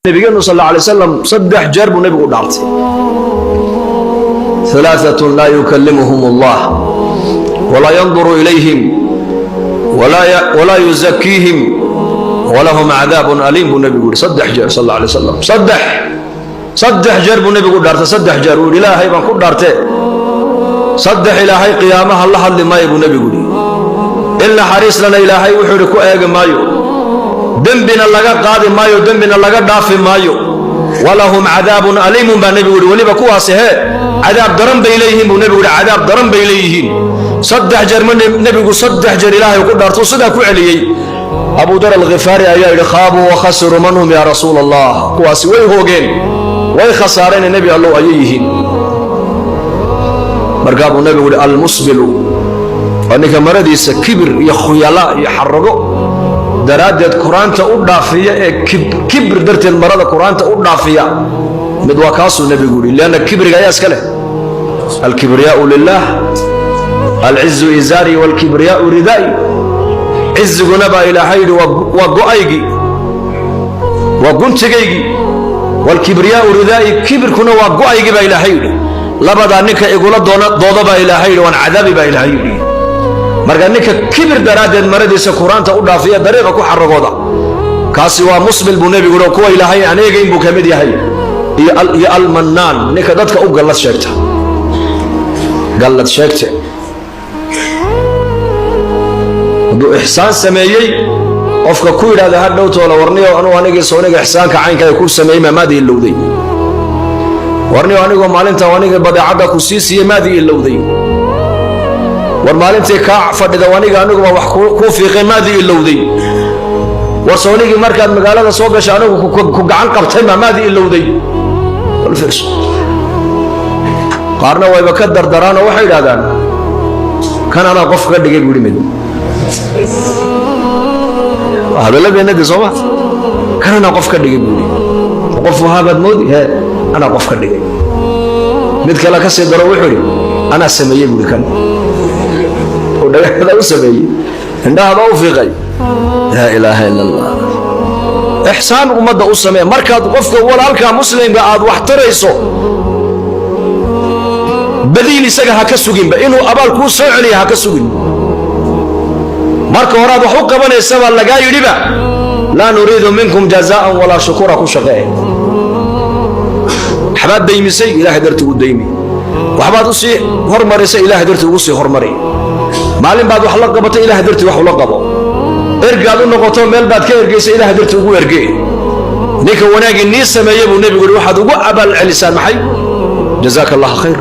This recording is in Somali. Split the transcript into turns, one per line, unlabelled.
Nabigeenu sal alla alay wasalam saddex jeer buu nebigu u dhaartay. Alaaatun laa yukallimuhum Allah walaa yanduru ilayhim walaa yuzakiihim walahum cadaabun aliim, buu nebigu yihi saddex jeer sal alla alay wasalam. Saddex jeer buu nebigu u dhaartay. Saddex jeer uu yidhi, "Ilaahay baan ku dhaartee, saddex Ilaahay qiyaamaha la hadli maayo," buu nebigu yidhi. In naxariislana Ilaahay wuxuu yidhi ku eegi maayo, dembina laga qaadi maayo, dembina laga dhaafi maayo. Walahum cadaabun aliimun baa nebigu yidhi. Weliba kuwaasi hee cadaab daran bay leeyihiin, buu nebigu yidhi. Cadaab daran bay leeyihiin. Saddex jeer ma nebigu saddex jeer Ilaahay ku dhaartuu sidaa ku celiyey. Abu Dar Alkhifaari ayaa yidhi, "Khaabuu wakhasiruu, man hum yaa Rasuul Allah?" Kuwaasi way hoogeen, way khasaareen, Nebi Allow, ayay yihiin? Markaa buu nebigu yidhi, almusbilu, waa ninka maradiisa kibir iyo khuyala iyo xarago daraaddeed qur-aanta u dhaafiya, ee kibir darteed marada qur-aanta u dhaafiya. Mid waa kaasuu nebigu yidhi, lianna kibriga ayaa iska leh. Alkibriyaau lilah, alcizu izaari waalkibriyaau ridaa'i. Ciziguna baa Ilaahay yidhi waa go'aygii, waa guntigaygii. Waalkibriyaau ridaa'i, kibirkuna waa go'aygii baa Ilaahay yidhi. Labadaa ninka igula dooda baa Ilaahay yidhi waan cadaabi, baa Ilaahay yidhi. Marka ninka kibir daraaddeed maradiisa qur-aanta u dhaafiya, dariiqa ku xaragooda, kaasi waa musbil, buu nebigu yidhi, oo kuwa Ilaahay aan eegayn buu ka mid yahay. Iyo almannaan, ninka dadka u gallad sheegta, gallad sheegte. Hadduu ixsaan sameeyey, qofka ku yidhahda ha dhowtoola, "Warniyo, anuu anigii sooniga ixsaanka caynka kuu sameeyey maa maadii ilowday? Warniyo, anigoo maalinta anigii badeecadda ku sii siiyey maadii ilowday? War maalintii kaa fadhida aniga aniguba wax kuu fiiqay maadii ilowday? War soonigii markaad magaalada soo gashay anigu ku gacan qabtay maa maadii ilowday?" Bal fiirso. Qaarna wayba ka dardaraanoo waxay yidhahdaan, "Kan anaa qof ka dhigay," buu yidhi. Mid hadalladeennadii sooma, "Kan anaa qof ka dhigay," buu yidhi. Qof wahaabaad moodi hee, "Anaa qof ka dhigay." Mid kale ka sii daro, wuxuu yidhi, "Anaa sameeyey," buu yidhi. "Kan oo dhagaxda u sameeyey, indhahaba u fiiqay." Laa ilaaha ila Allah. Ixsaan ummadda u samee. Markaad qofka walaalka muslimka aad wax tarayso, badiil isaga ha ka suginba, inuu abaal kuu soo celiya ha ka sugin. Marka horaad wax u qabanaysabaa lagaa yidhiba, laa nuriidu minkum jazaan walaa shukura. Ku shaqee. Waxbaad daymisay, Ilahay darti u daymi. Waxbaad u sii hormarisay, Ilahay darti ugu sii hormari. Maalin baad wax la qabatay, Ilahay darti wax ula qabo. Ergaad u noqoto, meel baad ka ergaysay, Ilahay darti ugu ergee. Ninka wanaagii nii sameeye, buu nebigu yidhi, waxaad ugu abaal celisaan maxay? Jazaaka Allah khayr.